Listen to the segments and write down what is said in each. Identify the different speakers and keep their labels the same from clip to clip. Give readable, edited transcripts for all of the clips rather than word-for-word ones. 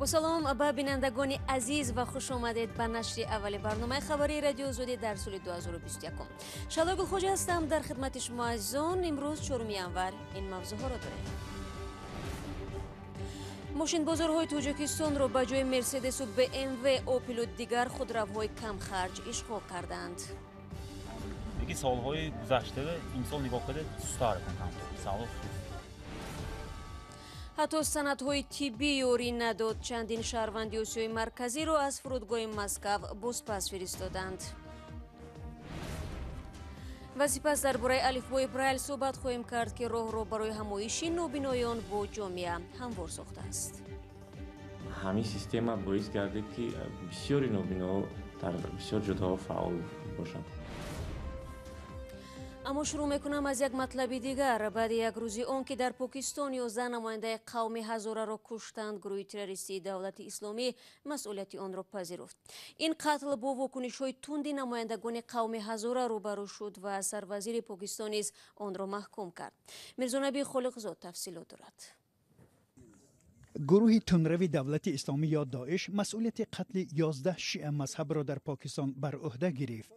Speaker 1: Бо салом ба бинандагони азиз ва хуш омадед ба нашри аввали барномаи хабарии Радиои Озодӣ дар соли 2021. Шаҳло Гулхоҷа ҳастам дар хидмати шумо азизон. Имрӯз 4 январ ин мавзӯъҳоро дорем. Мошинбозорҳои Тоҷикистонро ба ҷои Мерседесу БМВ, Опелу дигар худравҳои камхарҷ ишғол карданд.
Speaker 2: Яки солҳои гузашта имсол нигоҳ карда сустар савол.
Speaker 1: Ҳатто санадҳои тиббӣ ёрӣ надод. Чандин шаҳрванди Осиёи Марказиро аз фурудгоҳи Москав бозпас фиристоданд. Ва сипас дар бораи алифбои Брайл суҳбат хоҳем кард, ки роҳро барои ҳамоиши нобиноён бо ҷомеа ҳамвор сохтааст.
Speaker 3: Ҳамин система боис гардид, ки бисёри нобиноҳо дар бисёр ҷодаҳо фаъол бошанд.
Speaker 1: Аммо шурӯъ мекунам аз як матлаби дигар. Баъди як рӯзи он ки дар Покистон 11 намояндаи қавми ҳазораро куштанд, гурӯҳи террористии Давлати Исломӣ масъулияти онро пазируфт. Ин қатл бо вокунишҳои тунди намояндагони қавми ҳазора рӯбарӯ шуд ва сарвазири Покистон низ онро маҳкум кард. Мирзонаби Холиқзод тафсилот дорад.
Speaker 4: Гурӯҳи тундрави Давлати Исломӣ ё Доиш масъулияти қатли 11 шиа мазҳабро дар Покистон бар ӯҳда гирифт.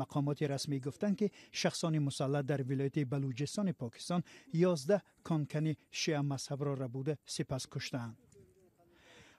Speaker 4: Мақомоти расмӣ гуфтанд, ки шахсони мусаллаҳ дар вилояти Балуҷистони Покистон 11 конкани шиа мазҳабро рабуда, сипас куштаанд.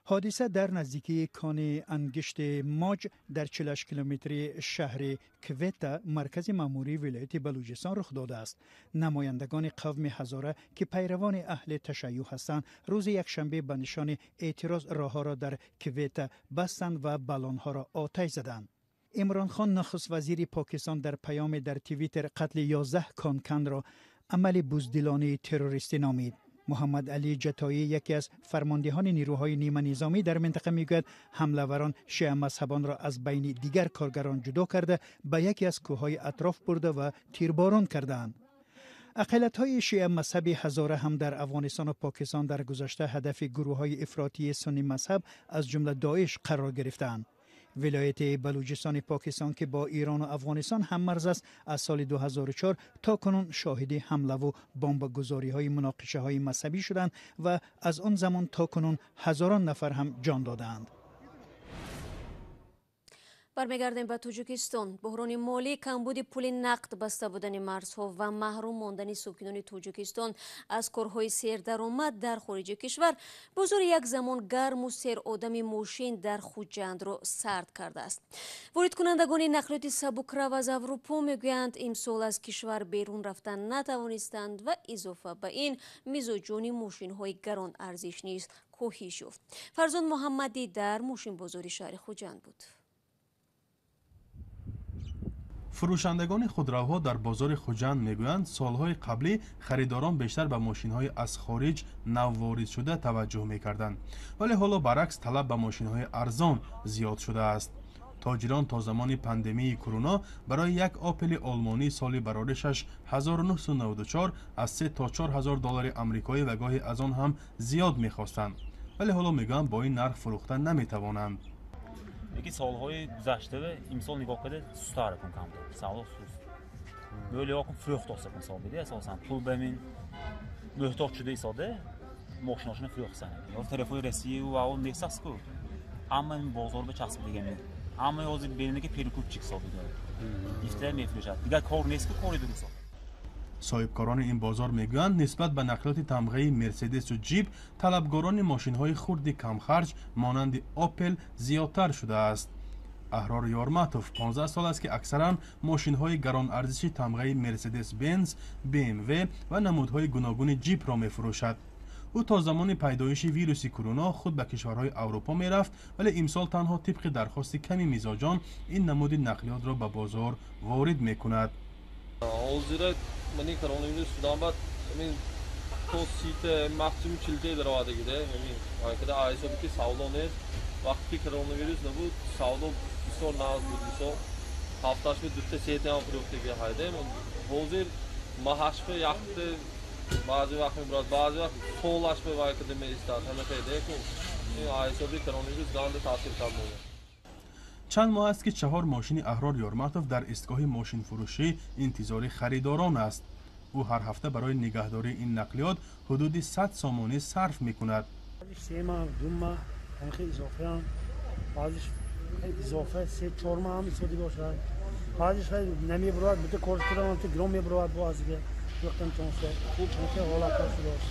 Speaker 4: Ҳодиса дар наздикии кони ангишти Моҷ дар 48 километри шаҳри Квета, маркази маъмурии вилояти Балуҷистон, рух додааст. Намояндагони қавми ҳазора, ки пайравони аҳли ташайюъ ҳастанд, рӯзи якшанбе ба нишони эътироз роҳҳоро дар Квета бастанд ва баллонҳоро оташ заданд. Имрон Хон, нахуст вазири Покистон, дар паёме дар Твиттер қатли 11 конканро амали буздилонаи террористӣ номид. Муҳаммад Алӣ Ҷатоӣ, яке аз фармондеҳони нирӯҳои ниманизомӣ дар минтақа, мегӯяд, ҳамлаварон шиа мазҳабонро аз байни дигар коргарон ҷудо карда, ба яке аз кӯҳҳои атроф бурда ва тирборон кардаанд. Ақалиятҳои шиа мазҳаби ҳазора ҳам дар Афғонистону Покистон дар гузашта ҳадафи гурӯҳҳои ифротии суннӣ мазҳаб, аз ҷумла Доиш, қарор гирифтаанд. Вилояти Балуҷистони Покистон, ки бо Ирону Афғонистон ҳаммарз аст, аз соли 2004 то кунун шоҳиди ҳамлаву бомбагузориҳои муноқишаҳои мазҳабӣ шуданд ва аз он замон то кунун ҳазорон нафар ҳам ҷон додаанд.
Speaker 1: Бармегардем ба Тоҷикистон. Буҳрони молӣ, камбуди пули нақд, баста будани марзҳо ва маҳрум мондани сокинони Тоҷикистон аз корҳои сердаромад дар хориҷи кишвар бозори як замон гарму серодами мошин дар Хуҷандро сард кардааст. Воридкунандагони нақлиёти сабукрав аз Аврупо мегӯянд, имсол аз кишвар берун рафтан натавонистанд ва изофа ба ин мизоҷони мошинҳои гаронарзиш низ коҳиш ёфт. Фарзон Муҳаммадӣ дар мошинбозори шаҳри Хуҷанд буд.
Speaker 5: Фурӯшандагони худравҳо дар бозори Хуҷанд мегӯянд, солҳои қаблӣ харидорон бештар ба мошинҳои аз хориҷ навворидшуда таваҷҷӯҳ мекарданд, вале ҳоло баръакс талаб ба мошинҳои арзон зиёд шудааст. Тоҷирон то замони пандемияи куруно барои як Опели олмонӣ соли бароришаш 1994 аз 3 то 4 ҳазор доллари амрикоӣ ва гоҳе аз он ҳам зиёд мехостанд, вале ҳоло мегӯянд, бо ин нарх фурӯхта наметавонанд.
Speaker 2: Яки солҳои гузашта имсол нигоҳ карда сустар кун камтар савдо суст. Бӯлиёкун фурӯхт оса кун сол биди, асосан пул ба мин муҳтоҷ шуда исода мошиношуна фурӯхтсан. Ё тарафои Россия ва он нестаст ку, ҳама ин бозор ба часпидагами, ҳама ҳозир берина ки перекупчик ҳисобида ифта мефурӯшад, дигар кор нест ку, кори дуруст.
Speaker 5: Соҳибкорони ин бозор мегӯянд, нисбат ба нақлиёти тамғаи Мерседесу Ҷип талабгорони мошинҳои хурди камхарҷ монанди Опел зиёдтар шудааст. Аҳрор Ёрматов 15 сол аст, ки аксаран мошинҳои гаронарзиши тамғаи Мерседес Бенз, БМВ ва намудҳои гуногуни ҷипро мефурӯшад. Ӯ то замони пайдоиши вируси куруно худ ба кишварҳои Аврупо мерафт, вале имсол танҳо тибқи дархости ками мизоҷон ин намуди нақлиётро ба бозор ворид мекунад.
Speaker 6: Ҳозира мани коронавирус шудан баъд ҳамин то 30-та, максимум 40-та даромадагида. Ҳамин айкада ҳисоби ки савдо нест. Вақте ки коронавирус набуд, савдо бисёр нағз буд. Мисол, ҳафташба дута, сета ҳам фурӯхтаги ҳайдем. Ҳозир маҳашба якта баъзе вақт мебурад, баъзе вақт солашба вайкада меистад. Ҳама хайдеку ин ҳисоби коронавирус ганда таъсир кард мода.
Speaker 5: Чанд моҳ аст, ки чаҳор мошини Аҳрор Ёрматов дар истгоҳи мошинфурӯшӣ интизори харидорон аст. Ӯ ҳар ҳафта барои нигаҳдории ин нақлиёт ҳудуди 100 сомонӣ сарф мекунад.
Speaker 7: 3 моҳ, 2 моҳ. Ҳамин изофа ҳам баъзеш изофа 3-4 маҳ ҳам истифода бошад. Баъзеш намебурад, бите кор кардам, гром мебурад баъзеге. Вақтам чонса, хуб чонса ҳолат шудааст.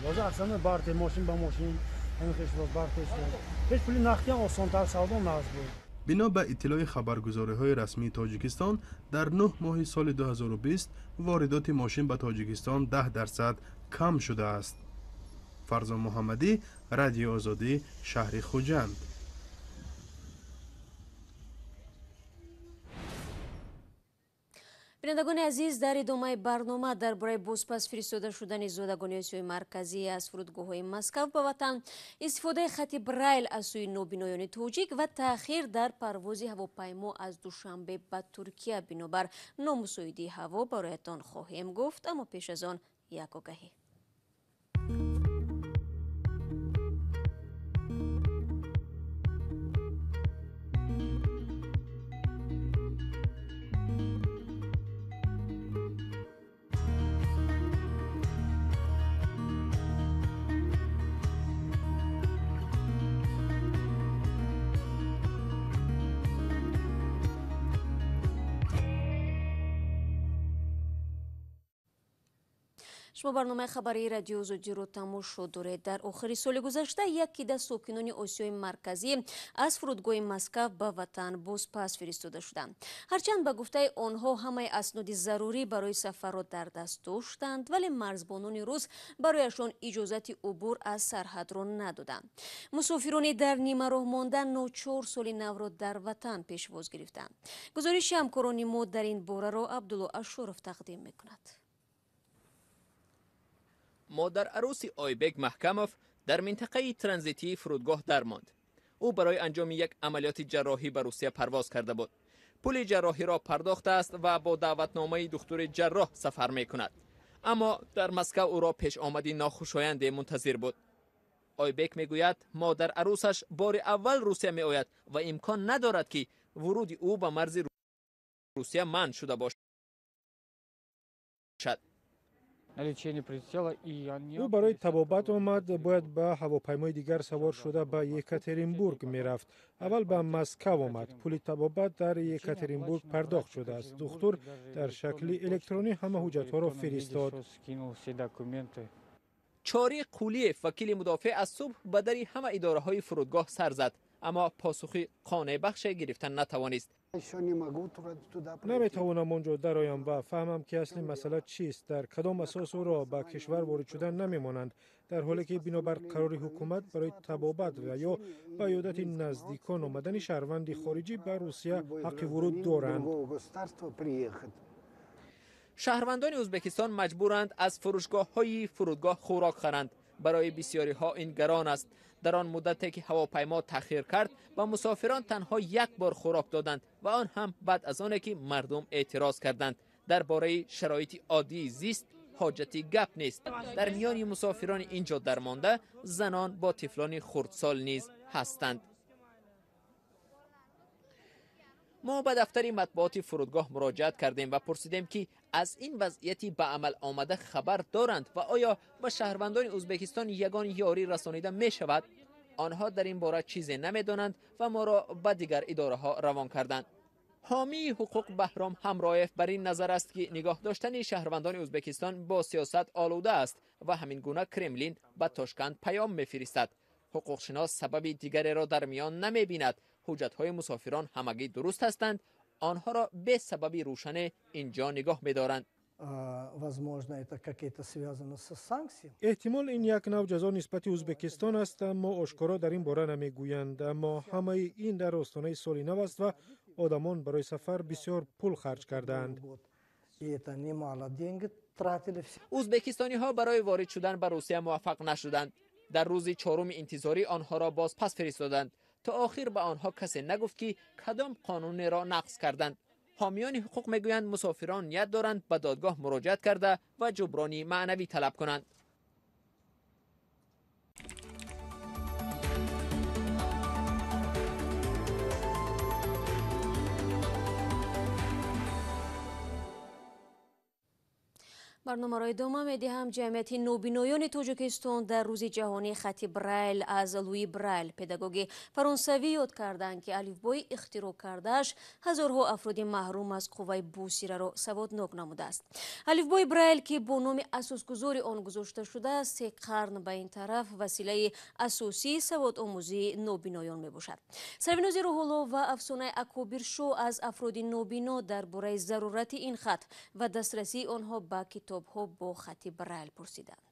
Speaker 7: Ҳозир аксаран бартер мошин ба мошин ҳамин хел шудааст, бартер шудааст. Пеш пули нақдӣ ҳам осонтар савдо нағз буд.
Speaker 5: Бино ба иттилои хабаргузориҳои расмии Тоҷикистон, дар 9 моҳи соли 2020 воридоти мошин ба Тоҷикистон 10% кам шудааст. Фарзон Муҳаммадӣ, Радиои Озодӣ, шаҳри Хуҷанд.
Speaker 1: Бинандагони азиз, дар идомаи барнома дар бораи бозпас фиристода шудани зодагони Осиёи Марказӣ аз фурудгоҳҳои Москав ба ватан, истифодаи хати Брайл аз сӯи нобиноёни тоҷик ва таъхир дар парвози ҳавопаймо аз Душанбе ба Туркия бинобар номусоидии ҳаво бароятон хоҳем гуфт. Аммо пеш аз он як огаҳӣ. Шумо барномаи хабарии Радиои Озодиро тамошо доред. Дар охири соли гузашта як кида сокинони Осиёи Марказӣ аз фурудгоҳи Москав ба ватан бозпас фиристода шуданд. Ҳарчанд ба гуфтаи онҳо ҳамаи асноди зарурӣ барои сафарро дар даст доштанд, вале марзбонони рус барояшон иҷозати убур аз сарҳадро надоданд. Мусофирони дар нимароҳ монда ночор соли навро дар ватан пешвоз гирифтанд. Гузориши ҳамкорони мо дар ин бораро Абдулло Ашуров тақдим мекунад.
Speaker 8: Модар арӯси Ойбек Маҳкамов дар минтақаи транзитии фурудгоҳ дармонд. Ӯ барои анҷоми як амалиёти ҷарроҳӣ ба Русия парвоз карда буд. Пули ҷарроҳиро пардохтааст ва бо даъватномаи духтури ҷарроҳ сафар мекунад. Аммо дар Москав ӯро пешомади нохушоянде мунтазир буд. Ойбек мегӯяд, модар арӯсаш бори аввал Русия меояд ва имкон надорад, ки вуруди ӯ ба марзи Русия манъ шуда бошад.
Speaker 9: Ӯ барои табобат омад, бояд ба ҳавопаймои дигар савор шуда ба Екатеринбург мерафт. Аввал ба Москав омад. Пули табобат дар Екатеринбург пардохт шудааст. Духтур дар шакли электронӣ ҳама ҳуҷҷатҳоро фиристод.
Speaker 8: Чори Қулиев, вакили мудофеъ, аз субҳ ба дари ҳама идораҳои фурудгоҳ сар зад, аммо посухи қонеъбахше гирифта натавонист.
Speaker 9: Наметавонам он ҷо дароям ва фаҳмам, ки асли масъала чист. Дар кадом асос ӯро ба кишвар ворид шудан намемонанд, дар ҳоле ки бинобар қарори ҳукумат барои табобат ва ё ба иёдати наздикон омадани шаҳрванди хориҷӣ ба Русия ҳаққи вуруд доранд.
Speaker 8: Шаҳрвандони Ӯзбекистон маҷбуранд аз фурӯшгоҳҳои фурудгоҳ хӯрок харанд. Барои бисёриҳо ин гарон аст. Дар он муддате ки ҳавопаймо таъхир кард, ба мусофирон танҳо як бор хӯрок доданд ва он ҳам баъд аз оне ки мардум эътироз карданд. Дар бораи шароити оддии зист ҳоҷати гап нест. Дар миёни мусофирони ин ҷо дармонда занон бо тифлони хурдсол низ ҳастанд. Мо ба дафтари матбуоти фурудгоҳ муроҷиат кардем ва пурсидем, ки аз ин вазъияти ба амал омада хабар доранд ва оё ба шаҳрвандони Ӯзбекистон ягон ёрӣ расонида мешавад. Онҳо дар ин бора чизе намедонанд ва моро ба дигар идораҳо равон карданд. Ҳомии ҳуқуқ Баҳром Ҳамроев бар ин назар аст, ки нигоҳ доштани шаҳрвандони Ӯзбекистон бо сиёсат олуда аст ва ҳамин гуна Кремлин ба Тошканд паём мефиристад. Ҳуқуқшинос сабаби дигареро дар миён намебинад. Ҳуҷҷатҳои мусофирон ҳамагӣ дуруст ҳастанд, онҳоро бе сабаби рӯшане инҷо нигоҳ медоранд.
Speaker 9: Эҳтимол ин як нав ҷазо нисбати Ӯзбекистон аст, аммо ошкоро дар ин бора намегӯянд. Аммо ҳамаи ин дар остонаи соли нав аст ва одамон барои сафар бисёр пул харҷ кардаанд.
Speaker 8: Ӯзбекистониҳо барои ворид шудан ба Русия муваффақ нашуданд. Дар рӯзи чоруми интизорӣ онҳоро боз пас фиристоданд. То охир ба онҳо касе нагуфт, ки кадом қонунеро нақз карданд. Ҳомиёни ҳуқуқ мегӯянд, мусофирон ният доранд ба додгоҳ муроҷиат карда ва ҷуброни маънавӣ талаб кунанд.
Speaker 1: Барномаро идома медиҳам. Ҷамъияти нобиноёни Тоҷикистон дар рӯзи ҷаҳонии хати Брайл аз Луи Брайл, педагоги фаронсавӣ, ёд карданд, ки алифбои ихтироъ кардааш ҳазорҳо афроди маҳрум аз қувваи босираро саводнок намудааст. Алифбои Брайл, ки бо номи асосгузори он гузошта шудааст, 3 қарн ба ин тараф василаи асосии саводомӯзии нобиноён мебошад. Сарвинози Рӯҳулло ва Афсонаи Акобиршо аз афроди нобино дар бораи зарурати ин хат ва дастрасии онҳо ба китобҳо бо хати Брайл пурсиданд.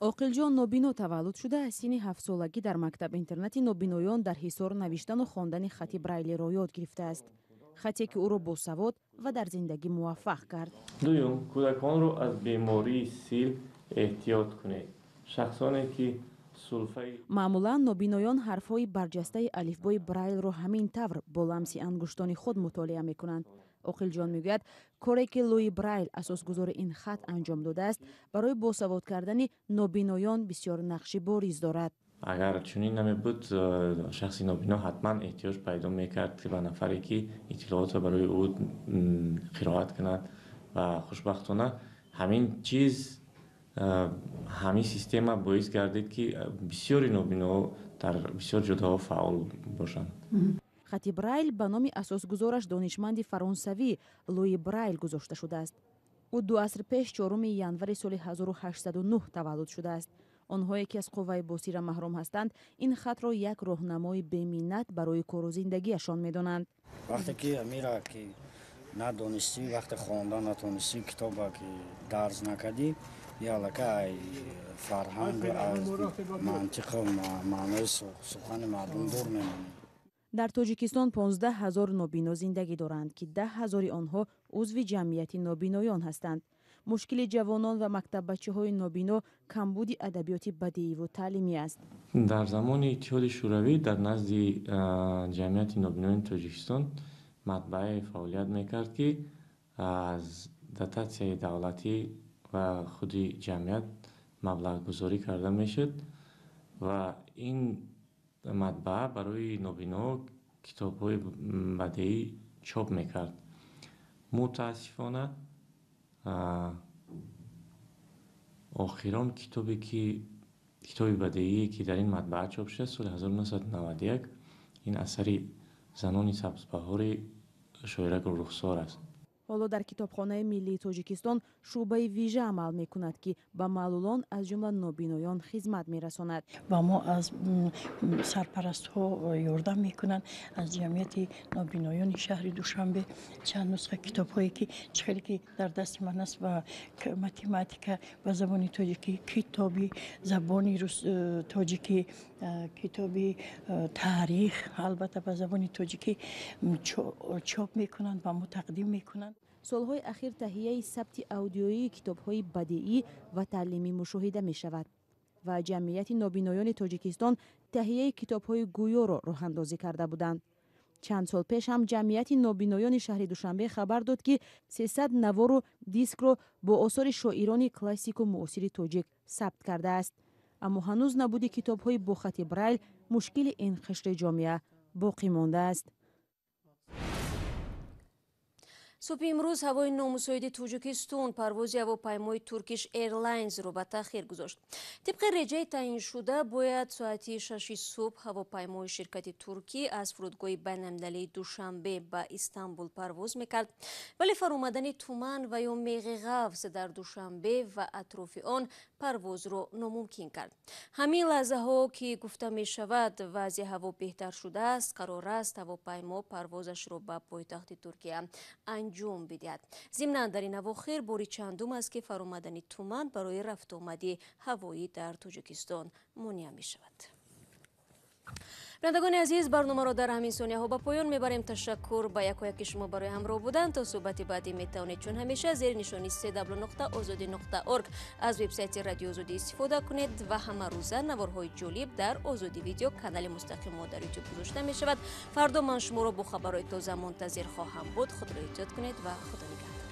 Speaker 10: Оқилҷон нобино таваллуд шуда, аз синни 7-солагӣ дар мактаб-интернати нобиноён дар Ҳисор навиштану хондани хати Брайлиро ёд гирифтааст. Хате ки ӯро босавод ва дар зиндагӣ муваффақ кард.
Speaker 3: Дуюм, кӯдаконро аз бемории сил эҳтиёт кунед. Шахсоне ки сулфаи
Speaker 10: Маъмулан нобиноён ҳарфҳои барҷастаи алифбои Брайлро ҳамин тавр бо ламси ангуштони худ мутолиа мекунанд. Оқилҷон мегӯяд, коре ки Луи Брайл, асосгузори ин хат, анҷом додааст, барои босавод кардани нобиноён бисёр нақши бориз дорад.
Speaker 3: Агар чунин намебуд, шахси нобино ҳатман эҳтиёҷ пайдо мекард ба нафаре, ки иттилоотро барои ӯ қироат кунад ва хушбахтона ҳамин чиз, ҳамин система боис гардид, ки бисёри нобиноҳо дар бисёр ҷодаҳо фаъол бошанд.
Speaker 10: Хати Брайл ба номи асосгузораш, донишманди фаронсавӣ Луи Брайл, гузошта шудааст. Ӯ 2 аср пеш, 4 январи соли 1809 таваллуд шудааст. Онҳое ки аз қувваи босира маҳрум ҳастанд, ин хатро як роҳнамои беминнат барои кору зиндагиашон медонанд.
Speaker 11: Вақте ки амира ки надонистӣ, вақте хондан натонистӣ, китоба ки дарз накардӣ, ялака ай фарҳанг, аз мантиқу маънои сухани мардум дур мемонӣ.
Speaker 10: Дар Тоҷикистон 15 ҳазор нобино зиндагӣ доранд, ки 10 ҳазори онҳо узви ҷамъияти нобиноён ҳастанд. Мушкили ҷавонон ва мактаббачаҳои нобино камбуди адабиёти бадеиву таълимӣ аст.
Speaker 3: Дар замони Иттиҳоди Шӯравӣ дар назди ҷамъияти нобиноёни Тоҷикистон матбаае фаъолият мекард, ки аз дотатсияи давлатӣ ва худи ҷамъият маблағгузорӣ карда мешуд ва ин матбаа барои нобиноҳо китобҳои бадеӣ чоп мекард. Мутаассифона, охирон китобе ки китоби бадеие ки дар ин матбаа чоп шуда соли 1991, ин асари «Занони сабзбаҳори» шоира Гулрухсор аст.
Speaker 10: Ҳоло дар Китобхонаи миллии Тоҷикистон шӯъбаи вижа амал мекунад, ки ба маълулон, аз ҷумла нобиноён, хизмат мерасонад.
Speaker 12: Ба мо аз сарпарастҳо ёрдам мекунанд. Аз ҷамъияти нобиноёни шаҳри Душанбе чанд нусха китобҳое ки чӣ хеле ки дар дасти ман аст, ва математика ба забони тоҷикӣ, китоби забони тоҷикӣ, китоби таърих, албатта ба забони тоҷикӣ чоп мекунанд, ба мо тақдим мекунанд.
Speaker 10: Солҳои ахир таҳияи сабти аудиоии китобҳои бадеӣ ва таълимӣ мушоҳида мешавад ва ҷамъияти нобиноёни Тоҷикистон таҳияи китобҳои гӯёро роҳандозӣ карда буданд. Чанд сол пеш ҳам ҷамъияти нобиноёни шаҳри Душанбе хабар дод, ки 300 навору дискро бо осори шоирони классику муосири тоҷик сабт кардааст. Аммо ҳанӯз набуди китобҳои бо хати Брайл мушкили ин қишри ҷомеа боқӣ мондааст.
Speaker 1: Субҳи имрӯз ҳавои номусоиди Тоҷикистон парвози ҳавопаймои Туркиш Эйрлайнзро ба таъхир гузошт. Тибқи реҷаи таъиншуда, бояд соати 6 субҳ ҳавопаймои ширкати туркӣ аз фурудгоҳи байналмилалии Душанбе ба Истанбул парвоз мекард, вале фаромадани туман ва ё меғи ғафз дар Душанбе ва атрофи он парвозро номумкин кард. Ҳамин лаҳзаҳо ки гуфта мешавад, вазъи ҳаво беҳтар шудааст, қарор аст ҳавопаймо парвозашро ба пойтахти Туркия анҷом бидиҳад. Зимнан, дар ин авохир бори чандум аст, ки фаромадани туман барои рафтуомади ҳавоӣ дар Тоҷикистон монеа мешавад. Бинандагони азиз, барномаро дар ҳамин сонияҳо ба поён мебарем. Ташаккур ба якояки шумо барои ҳамроҳ будан. То суҳбати баъдӣ метавонед чун ҳамеша зери нишони cw.ozodi.org аз вебсайти Радио Озодӣ истифода кунед ва ҳамарӯза наворҳои ҷолиб дар Озодӣ Видео, канали мустақим мо дар Ютуб, гузошта мешавад. Фардо ман шуморо бо хабарҳои тоза мунтазир хоҳам буд. Худро эҳтиёт кунед ва Худо нигаҳдор.